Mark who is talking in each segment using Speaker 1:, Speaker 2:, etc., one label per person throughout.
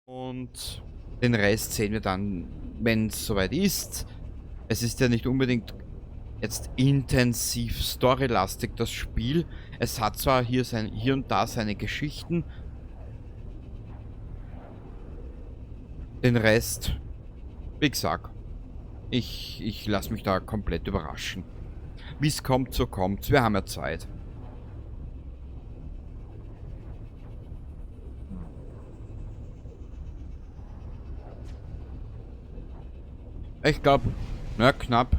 Speaker 1: Und den Rest sehen wir dann, wenn es soweit ist. Es ist ja nicht unbedingt jetzt intensiv storylastig, das Spiel. Es hat zwar hier und da seine Geschichten. Den Rest, wie gesagt, ich lasse mich da komplett überraschen. Wie es kommt, so kommt's. Wir haben ja Zeit. Ich glaub, na, knapp.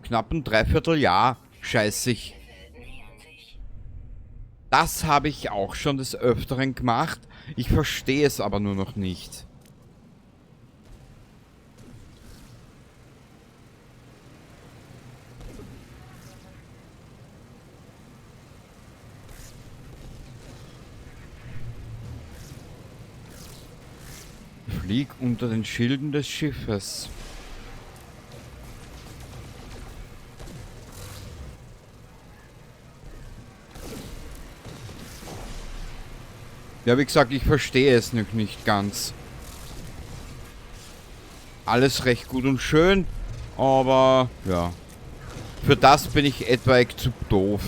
Speaker 1: Knapp ein Dreivierteljahr. Scheißig. Das habe ich auch schon des Öfteren gemacht. Ich verstehe es aber nur noch nicht. Flieg unter den Schilden des Schiffes. Ja, wie gesagt, ich verstehe es noch nicht ganz. Alles recht gut und schön, aber ja. Für das bin ich etwaig zu doof.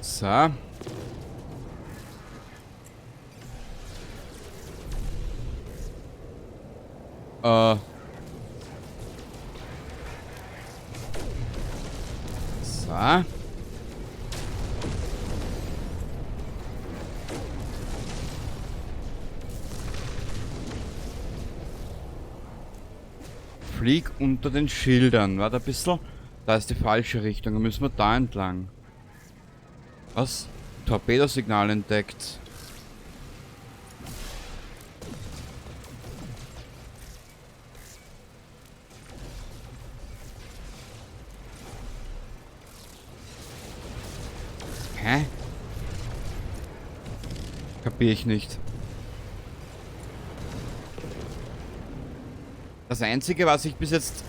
Speaker 1: So. So. Flieg unter den Schildern. Warte ein bisschen. Da ist die falsche Richtung. Da müssen wir da entlang. Was? Torpedosignal entdeckt. Hä? Kapier ich nicht. Das Einzige, was ich bis jetzt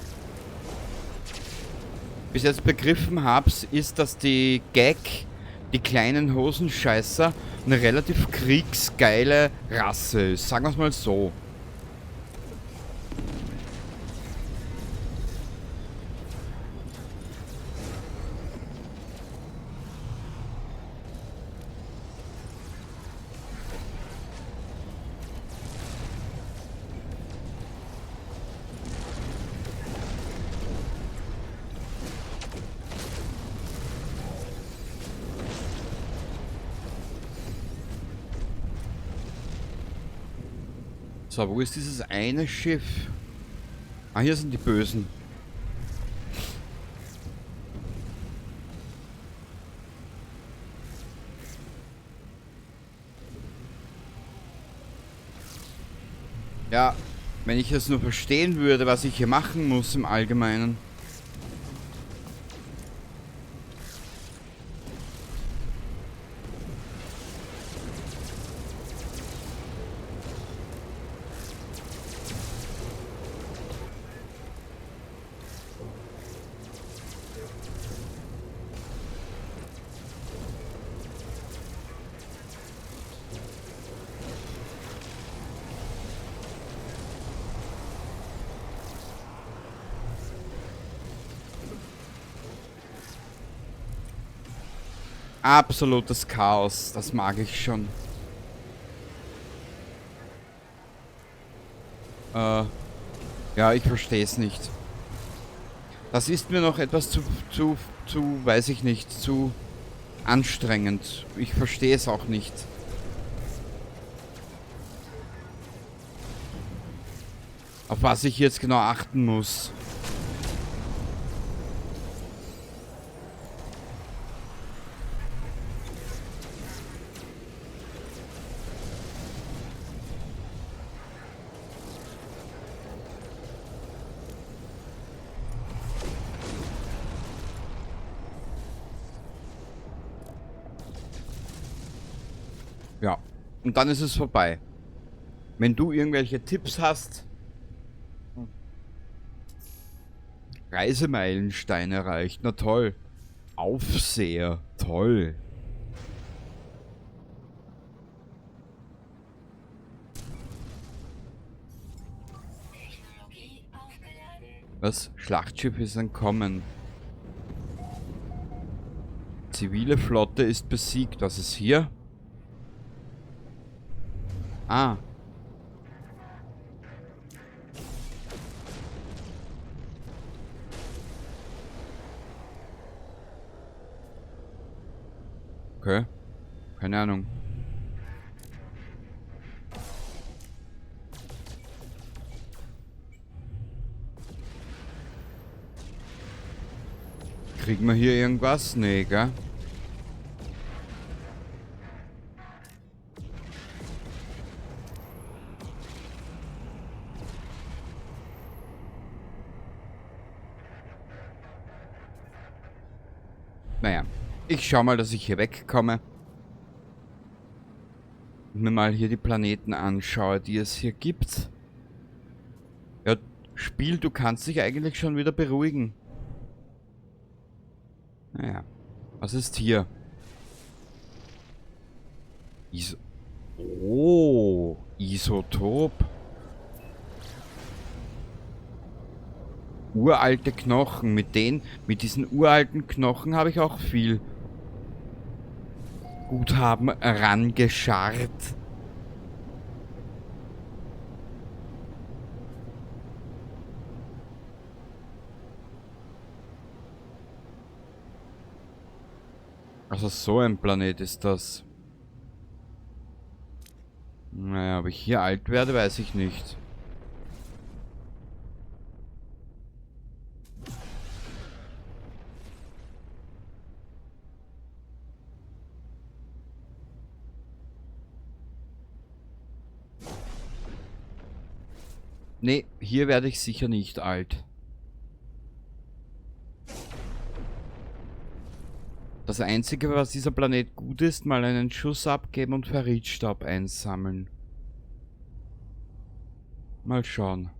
Speaker 1: begriffen hab, ist, dass die Gek, die kleinen Hosenscheißer, eine relativ kriegsgeile Rasse ist. Sagen wir's mal so. So, wo ist dieses eine Schiff? Ah, hier sind die Bösen. Ja, wenn ich es nur verstehen würde, was ich hier machen muss im Allgemeinen. Absolutes Chaos, das mag ich schon. Ja, ich verstehe es nicht. Das ist mir noch etwas zu, weiß ich nicht, zu anstrengend. Ich verstehe es auch nicht. Auf was ich jetzt genau achten muss. Ja, und dann ist es vorbei. Wenn du irgendwelche Tipps hast... Reisemeilenstein erreicht, na toll. Aufseher, toll. Was? Schlachtschiff ist entkommen. Zivile Flotte ist besiegt. Was ist hier? Ah. Okay. Keine Ahnung. Kriegen wir hier irgendwas? Nee, gell? Naja, ich schau mal, dass ich hier wegkomme. Und mir mal hier die Planeten anschaue, die es hier gibt. Ja, Spiel, du kannst dich eigentlich schon wieder beruhigen. Naja, was ist hier? Oh, Isotop. Uralte Knochen. Mit diesen uralten Knochen habe ich auch viel Guthaben rangescharrt. Also so ein Planet ist das. Naja, ob ich hier alt werde, weiß ich nicht. Nee, hier werde ich sicher nicht alt. Das Einzige, was dieser Planet gut ist, mal einen Schuss abgeben und Ferritstaub einsammeln. Mal schauen.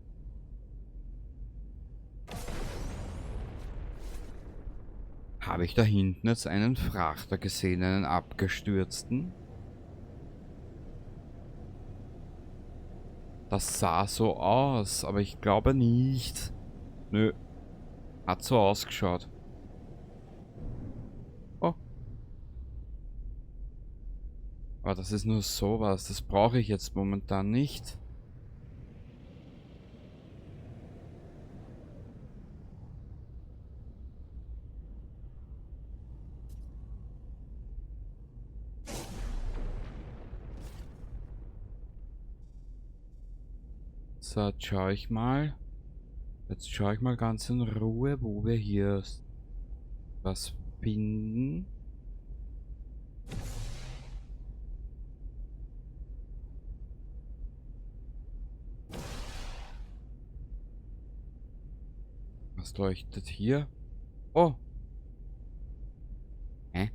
Speaker 1: Habe ich da hinten jetzt einen Frachter gesehen, einen abgestürzten? Das sah so aus, aber ich glaube nicht. Nö. Hat so ausgeschaut. Oh. Aber das ist nur sowas. Das brauche ich jetzt momentan nicht. So, jetzt schaue ich mal. Jetzt schaue ich mal ganz in Ruhe, wo wir hier was finden. Was leuchtet hier? Oh! Hä?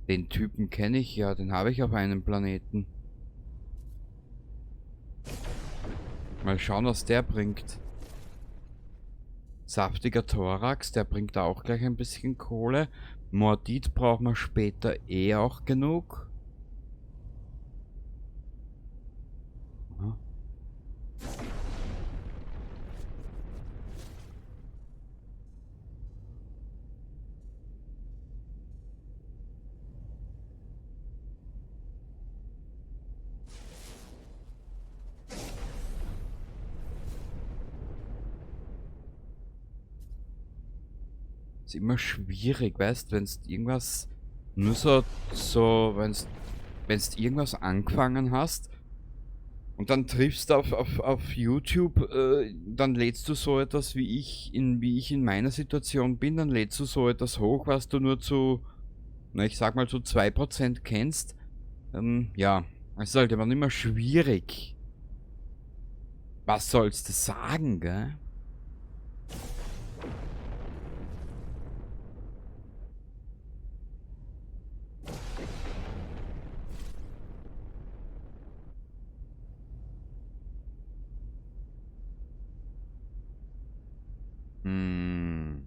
Speaker 1: Den Typen kenne ich ja, den habe ich auf einem Planeten. Mal schauen, was der bringt. Saftiger Thorax, der bringt auch gleich ein bisschen Kohle. Mordit brauchen wir später eh auch genug. Aha. Ist immer schwierig, weißt, wenn's irgendwas nur so, wenn's irgendwas angefangen hast und dann triffst du auf YouTube, dann lädst du so etwas, wie ich in meiner Situation bin, dann lädst du so etwas hoch, was du nur zu, na, ich sag mal zu 2% kennst. Ja, es ist halt immer schwierig. Was sollst du sagen, gell? Hm.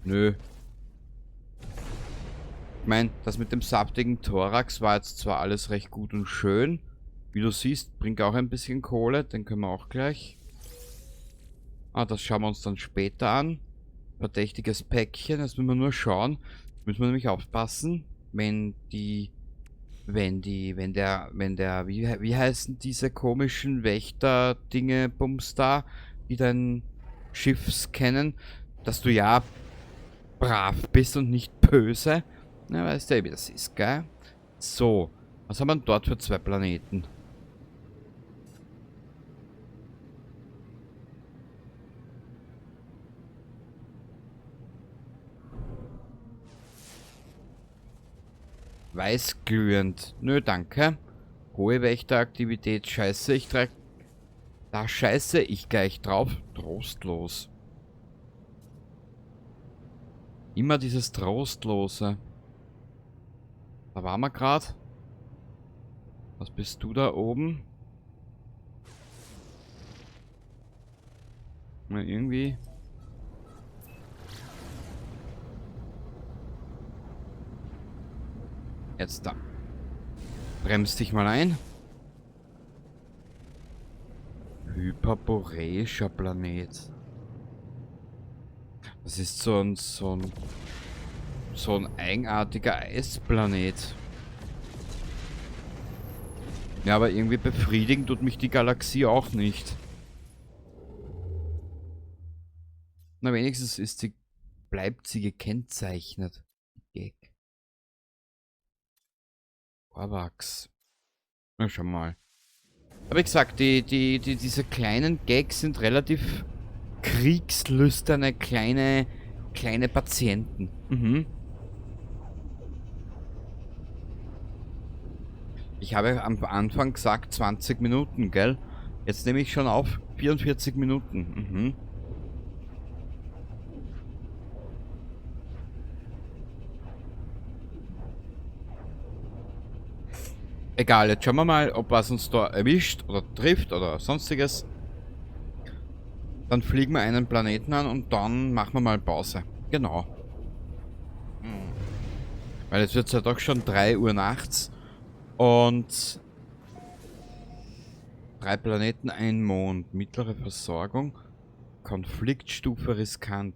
Speaker 1: Nö. Ich meine, das mit dem saftigen Thorax war jetzt zwar alles recht gut und schön. Wie du siehst, bringt auch ein bisschen Kohle. Den können wir auch gleich. Ah, das schauen wir uns dann später an. Verdächtiges Päckchen. Das müssen wir nur schauen. Müssen wir nämlich aufpassen, wenn die... Wenn die... Wenn der... Wenn der... Wie heißen diese komischen Wächter-Dinge, Bums da, die dein Schiff scannen, dass du ja brav bist und nicht böse. Na, weißt du ja, wie das ist, gell? So, was haben wir denn dort für zwei Planeten? Weißglühend. Nö, danke. Hohe Wächteraktivität. Scheiße, ich trage... Da scheiße ich gleich drauf. Trostlos. Immer dieses Trostlose. Da waren wir grad. Was bist du da oben? Na, irgendwie. Jetzt da. Bremst dich mal ein. Hyperboreischer Planet. Das ist so ein eigenartiger Eisplanet. Ja, aber irgendwie befriedigen tut mich die Galaxie auch nicht. Na, wenigstens ist sie, bleibt sie gekennzeichnet. Gag. Korvax. Na, schau mal. Aber wie gesagt, diese kleinen Gags sind relativ kriegslüsterne kleine Patienten. Mhm. Ich habe am Anfang gesagt 20 Minuten, gell? Jetzt nehme ich schon auf 44 Minuten. Mhm. Egal, jetzt schauen wir mal, ob was uns da erwischt oder trifft oder sonstiges. Dann fliegen wir einen Planeten an und dann machen wir mal Pause. Genau. Weil jetzt wird's ja doch schon 3 Uhr nachts. Und 3 Planeten, ein Mond. Mittlere Versorgung. Konfliktstufe riskant.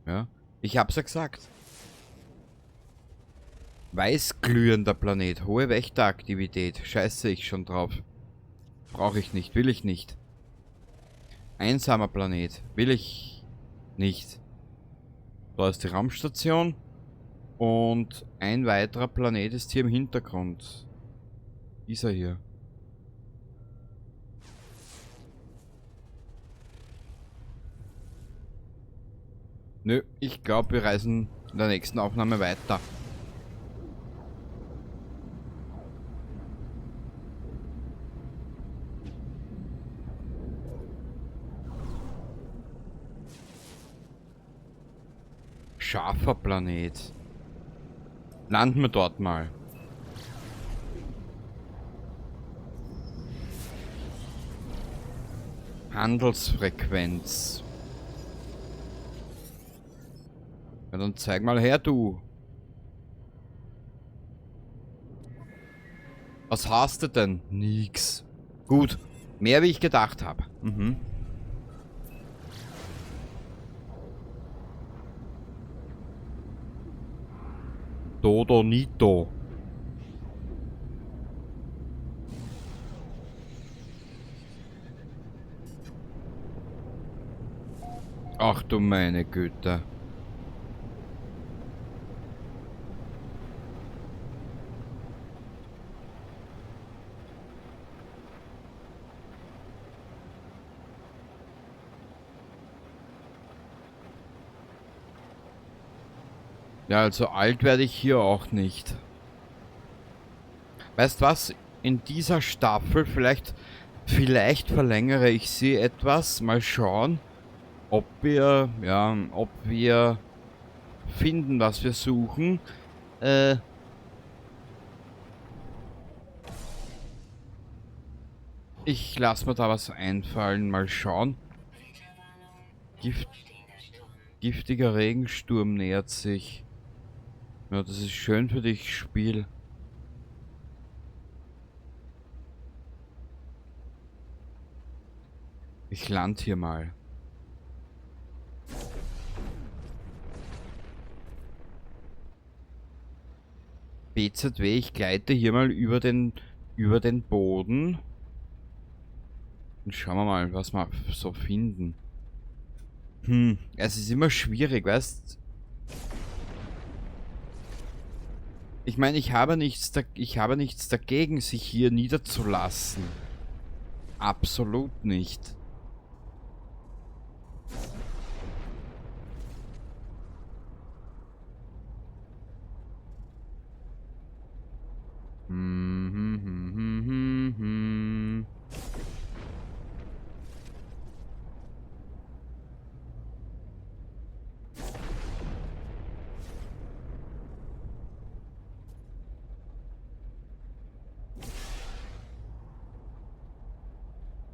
Speaker 1: Ja, ich hab's ja gesagt. Weißglühender Planet. Hohe Wächteraktivität. Scheiße ich schon drauf. Brauche ich nicht. Will ich nicht. Einsamer Planet. Will ich nicht. Da ist die Raumstation. Und ein weiterer Planet ist hier im Hintergrund. Dieser hier. Nö, ich glaube, wir reisen in der nächsten Aufnahme weiter. Scharfer Planet. Landen wir dort mal. Handelsfrequenz. Ja, dann zeig mal her, du. Was hast du denn? Nix. Gut. Mehr wie ich gedacht habe. Mhm. Dodonito. Ach du meine Güte. Ja, also alt werde ich hier auch nicht. Weißt was? In dieser Staffel, vielleicht verlängere ich sie etwas. Mal schauen, ob wir, ja, ob wir finden, was wir suchen. Ich lasse mir da was einfallen. Mal schauen. Giftiger Regensturm nähert sich. Ja, das ist schön für dich, Spiel. Ich land hier mal. BZW, ich gleite hier mal über den Boden. Und schauen wir mal, was wir so finden. Es ist immer schwierig, weißt? Ich meine, ich habe nichts dagegen, sich hier niederzulassen. Absolut nicht.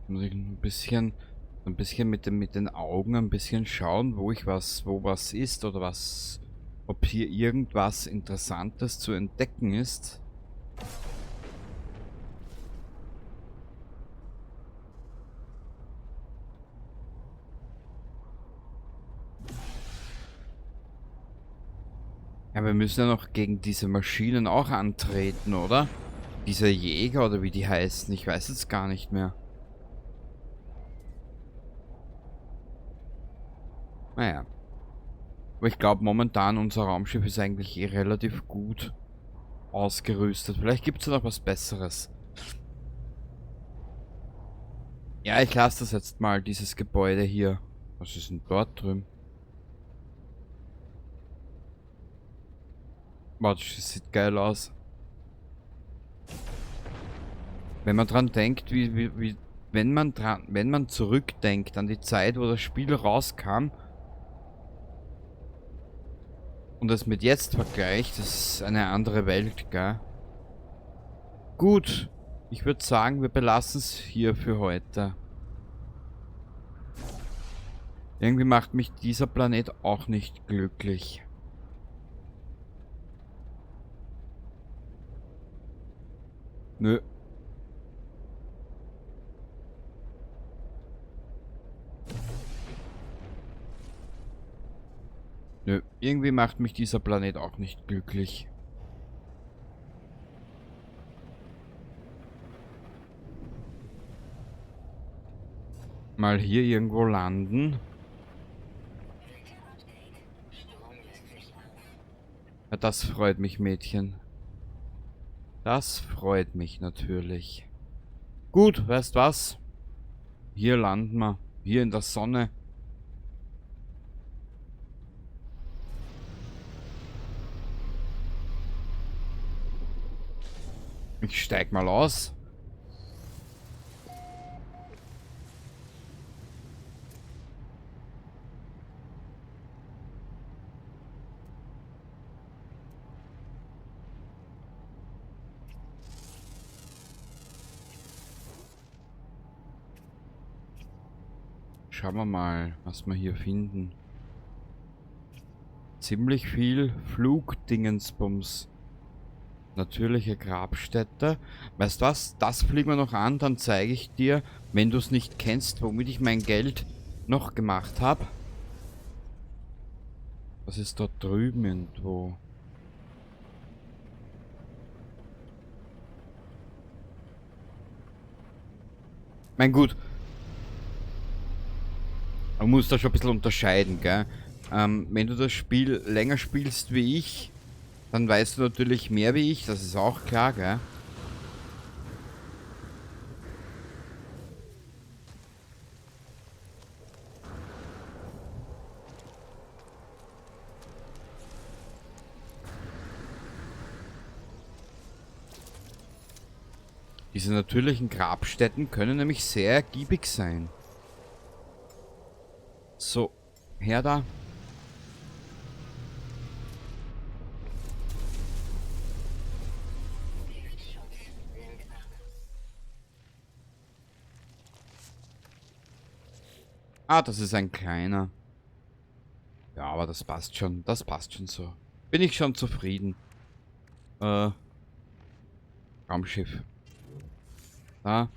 Speaker 1: Muss ich ein bisschen mit den Augen ein bisschen schauen, wo was ist oder was, ob hier irgendwas Interessantes zu entdecken ist. Ja, wir müssen ja noch gegen diese Maschinen auch antreten, oder? Diese Jäger oder wie die heißen, ich weiß jetzt gar nicht mehr. Naja. Aber ich glaube momentan, unser Raumschiff ist eigentlich eh relativ gut ausgerüstet. Vielleicht gibt's ja noch was Besseres. Ja, ich lasse das jetzt mal, dieses Gebäude hier. Was ist denn dort drüben? Boah, das sieht geil aus. Wenn man dran denkt, wenn man zurückdenkt an die Zeit, wo das Spiel rauskam und das mit jetzt vergleicht, das ist eine andere Welt, gell? Gut, ich würde sagen, wir belassen es hier für heute. Irgendwie macht mich dieser Planet auch nicht glücklich. Nö. Nö, irgendwie macht mich dieser Planet auch nicht glücklich. Mal hier irgendwo landen. Ja, das freut mich, Mädchen. Das freut mich natürlich. Gut, weißt was? Hier landen wir. Hier in der Sonne. Ich steig mal aus. Schauen wir mal, was wir hier finden. Ziemlich viel Flugdingensbums. Natürliche Grabstätte. Weißt du was? Das fliegen wir noch an, dann zeige ich dir, wenn du es nicht kennst, womit ich mein Geld noch gemacht habe. Was ist dort drüben irgendwo? Mein gut. Man muss da schon ein bisschen unterscheiden, gell? Wenn du das Spiel länger spielst wie ich, dann weißt du natürlich mehr wie ich, das ist auch klar, gell? Diese natürlichen Grabstätten können nämlich sehr ergiebig sein. So, her da. Ah, das ist ein kleiner. Ja, aber das passt schon. Das passt schon so. Bin ich schon zufrieden. Raumschiff. Da.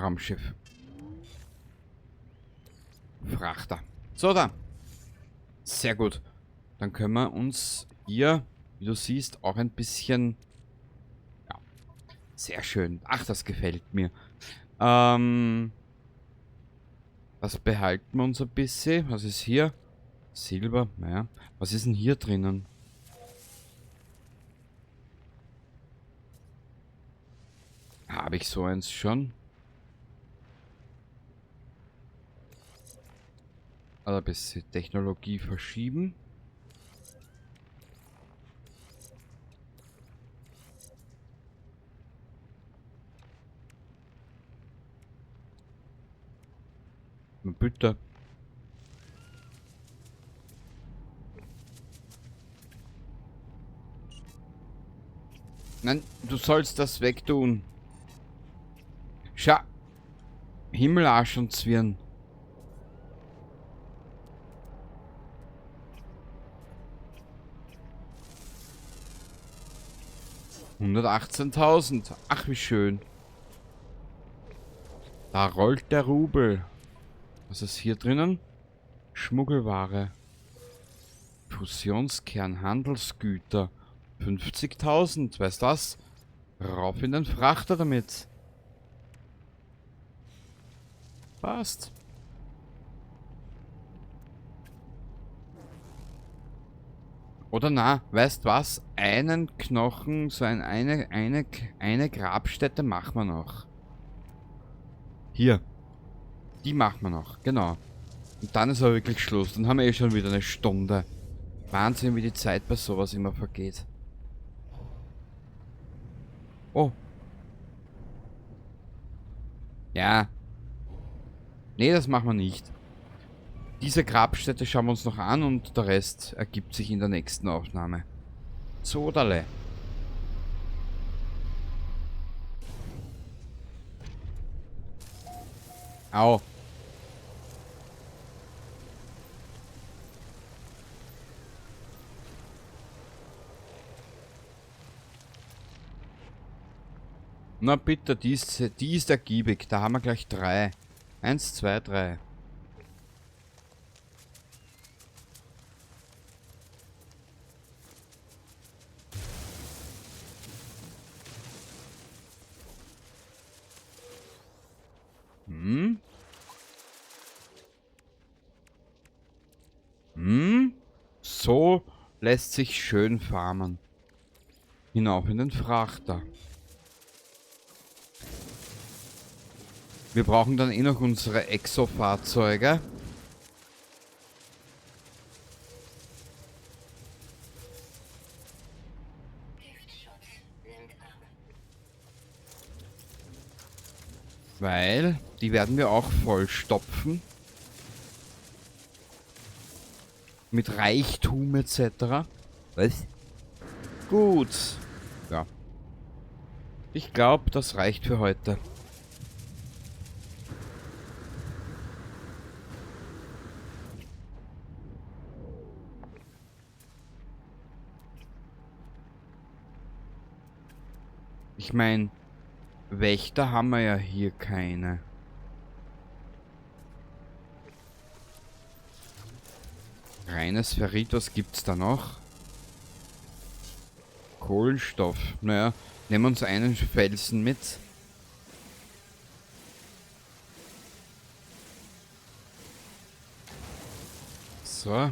Speaker 1: Raumschiff. Frachter. So, da. Sehr gut. Dann können wir uns hier, wie du siehst, auch ein bisschen... Ja, sehr schön. Ach, das gefällt mir. Das behalten wir uns ein bisschen. Was ist hier? Silber, naja. Was ist denn hier drinnen? Habe ich so eins schon? Also ein bisschen Technologie verschieben. Bitte. Nein, du sollst das wegtun. Schau. Himmel, Arsch und Zwirn. 118.000. Ach, wie schön. Da rollt der Rubel. Was ist hier drinnen? Schmuggelware. Fusionskern, Handelsgüter. 50.000, weißt du was? Rauf in den Frachter damit. Passt. Oder na, weißt was? Einen Knochen, so eine Grabstätte machen wir noch. Hier. Die machen wir noch, genau. Und dann ist aber wirklich Schluss. Dann haben wir eh schon wieder eine Stunde. Wahnsinn, wie die Zeit bei sowas immer vergeht. Oh. Ja. Nee, das machen wir nicht. Diese Grabstätte schauen wir uns noch an und der Rest ergibt sich in der nächsten Aufnahme. Sodale. Au. Na bitte, die ist ergiebig. Da haben wir gleich 3. 1, 2, 3. Hm? Hm? So lässt sich schön farmen. Hinauf in den Frachter. Wir brauchen dann eh noch unsere Exo-Fahrzeuge. Weil die werden wir auch vollstopfen. Mit Reichtum et cetera. Was? Gut. Ja. Ich glaub, das reicht für heute. Ich mein, Wächter haben wir ja hier keine. Reines Ferrit, was gibt's da noch? Kohlenstoff. Naja, nehmen wir uns einen Felsen mit. So.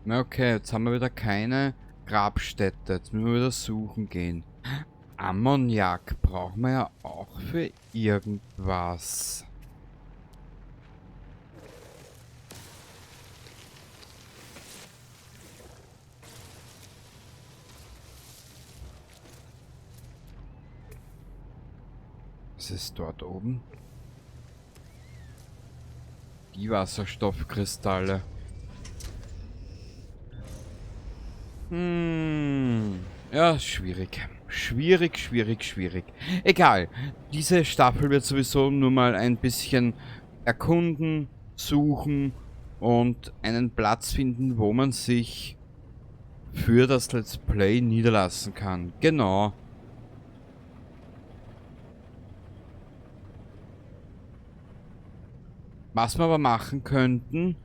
Speaker 1: Na okay, jetzt haben wir wieder keine Grabstätte. Jetzt müssen wir wieder suchen gehen. Ammoniak brauchen wir ja auch für irgendwas. Was ist dort oben? Die Wasserstoffkristalle. Ja, schwierig. Schwierig, schwierig, schwierig. Egal. Diese Staffel wird sowieso nur mal ein bisschen erkunden, suchen und einen Platz finden, wo man sich für das Let's Play niederlassen kann. Genau. Was wir aber machen könnten,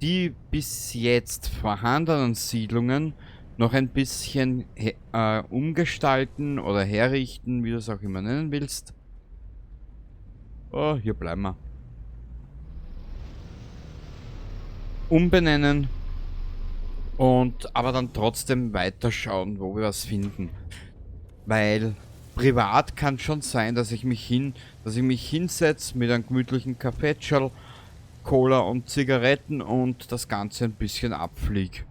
Speaker 1: die bis jetzt vorhandenen Siedlungen noch ein bisschen umgestalten oder herrichten, wie du es auch immer nennen willst. Oh, hier bleiben wir. Umbenennen und aber dann trotzdem weiterschauen, wo wir was finden. Weil privat kann schon sein, dass ich mich hinsetze mit einem gemütlichen Kaffeetscherl, Cola und Zigaretten und das Ganze ein bisschen abflieg.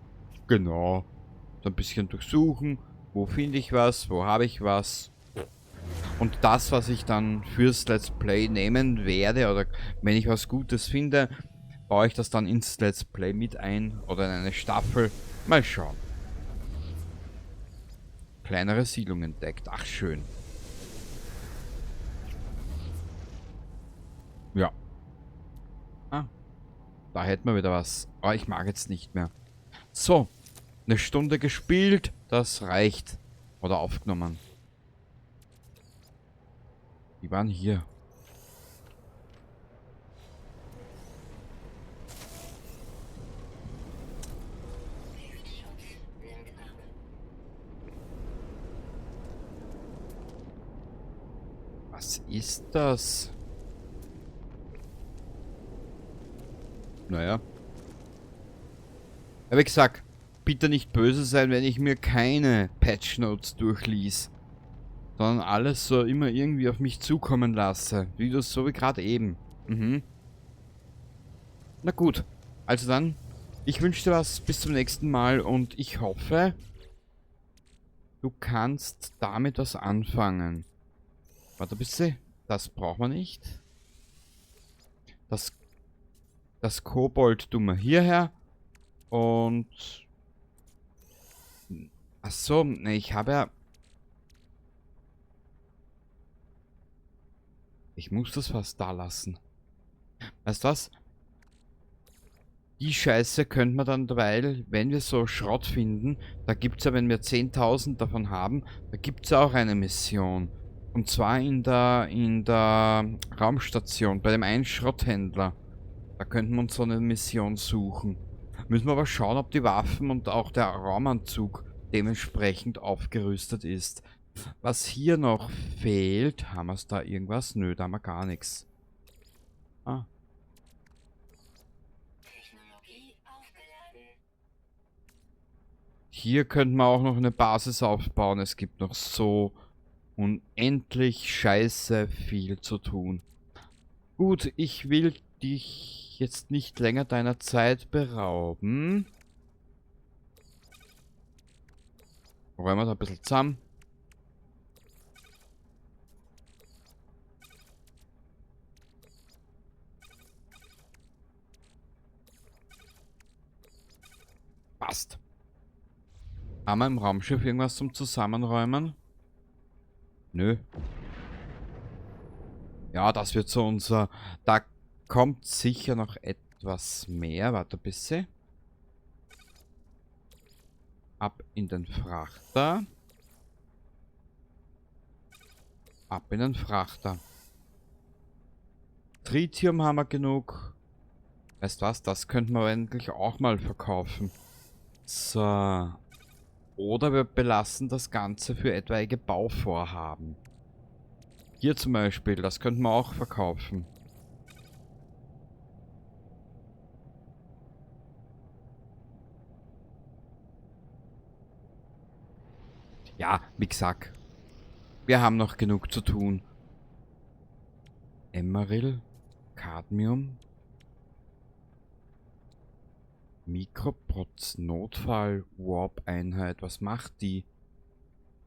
Speaker 1: Genau. So ein bisschen durchsuchen, wo finde ich was, wo habe ich was. Und das, was ich dann fürs Let's Play nehmen werde, oder wenn ich was Gutes finde, baue ich das dann ins Let's Play mit ein oder in eine Staffel. Mal schauen. Kleinere Siedlung entdeckt. Ach, schön. Ja. Ah, da hätten wir wieder was. Aber ich mag jetzt nicht mehr. So. Eine Stunde gespielt, das reicht. Oder aufgenommen. Die waren hier. Was ist das? Naja. Ja, wie gesagt, bitte nicht böse sein, wenn ich mir keine Patch Notes durchlies, sondern alles so immer irgendwie auf mich zukommen lasse. Wie das so wie gerade eben. Mhm. Na gut. Also dann, ich wünsche dir was. Bis zum nächsten Mal und ich hoffe, du kannst damit was anfangen. Warte ein bisschen. Das braucht man nicht. Das Kobold tun wir hierher. Und... Achso, ne, ich habe ja... Ich muss das fast da lassen. Weißt du was? Die Scheiße könnte man dann, weil, wenn wir so Schrott finden, da gibt's ja, wenn wir 10.000 davon haben, da gibt's ja auch eine Mission. Und zwar in der Raumstation, bei dem einen Schrotthändler. Da könnten wir uns so eine Mission suchen. Müssen wir aber schauen, ob die Waffen und auch der Raumanzug dementsprechend aufgerüstet ist. Was hier noch fehlt, haben wir's da irgendwas? Nö, da haben wir gar nichts. Ah. Hier könnten wir auch noch eine Basis aufbauen. Es gibt noch so unendlich scheiße viel zu tun. Gut, ich will dich jetzt nicht länger deiner Zeit berauben. Räumen wir da ein bisschen zusammen. Passt. Haben wir im Raumschiff irgendwas zum Zusammenräumen? Nö. Ja, das wird so unser... Da kommt sicher noch etwas mehr. Warte ein bisschen. Ab in den Frachter. Ab in den Frachter. Tritium haben wir genug. Weißt du was? Das könnten wir eigentlich auch mal verkaufen. So. Oder wir belassen das Ganze für etwaige Bauvorhaben. Hier zum Beispiel, das könnten wir auch verkaufen. Ja, wie gesagt, wir haben noch genug zu tun. Emeril, Cadmium, Mikroprotz, Notfall, Warp-Einheit. Was macht die?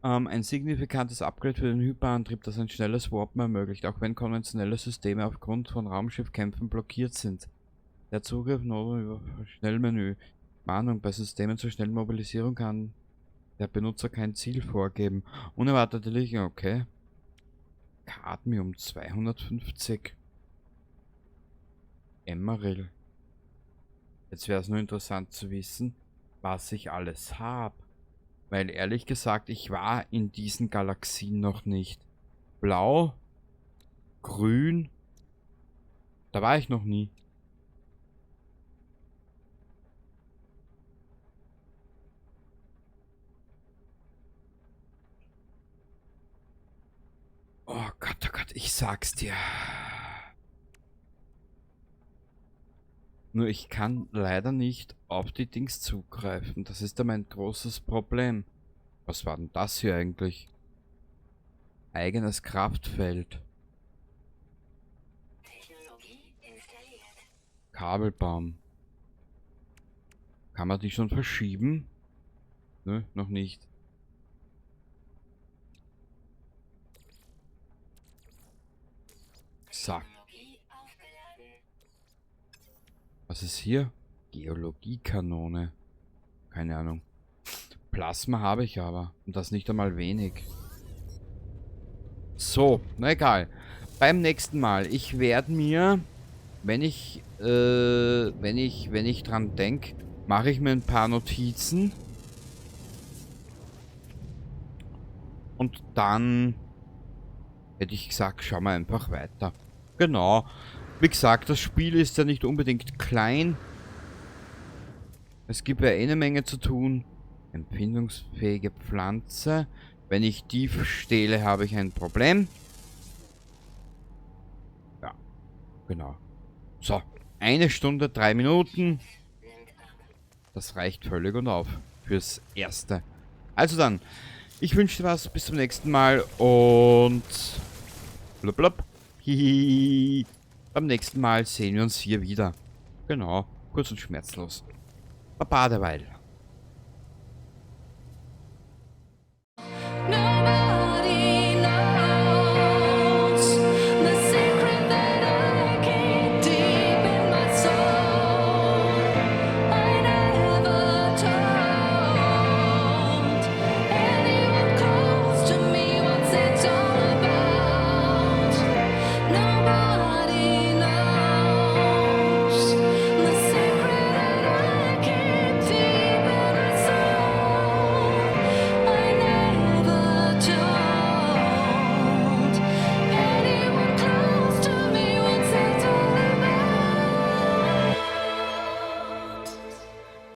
Speaker 1: Ein signifikantes Upgrade für den Hyperantrieb, das ein schnelles Warpen ermöglicht, auch wenn konventionelle Systeme aufgrund von Raumschiffkämpfen blockiert sind. Der Zugriff nur über Schnellmenü. Warnung, bei Systemen zur schnellen Mobilisierung kann der Benutzer kein Ziel vorgeben. Unerwartete Lichter, okay. Cadmium 250. Emeril. Jetzt wäre es nur interessant zu wissen, was ich alles habe. Weil ehrlich gesagt, ich war in diesen Galaxien noch nicht. Blau, grün, da war ich noch nie. Oh Gott, ich sag's dir. Nur ich kann leider nicht auf die Dings zugreifen. Das ist da mein großes Problem. Was war denn das hier eigentlich? Eigenes Kraftfeld.
Speaker 2: Technologie installiert.
Speaker 1: Kabelbaum. Kann man die schon verschieben? Nö, noch nicht. So.
Speaker 2: Technologie aufgeladen.
Speaker 1: Was ist hier? Geologiekanone. Keine Ahnung. Plasma habe ich aber. Und das nicht einmal wenig. So, na egal. Beim nächsten Mal. Ich werde mir, wenn ich dran denk, mache ich mir ein paar Notizen. Und dann hätte ich gesagt, schauen wir einfach weiter. Genau. Wie gesagt, das Spiel ist ja nicht unbedingt klein. Es gibt ja eh eine Menge zu tun. Empfindungsfähige Pflanze. Wenn ich die stehle, habe ich ein Problem. Ja, genau. So, 1 Stunde, 3 Minuten. Das reicht völlig und auf fürs Erste. Also dann, ich wünsche dir was. Bis zum nächsten Mal und blub blub. Hihihi. Beim nächsten Mal sehen wir uns hier wieder. Genau, kurz und schmerzlos. Baba derweil.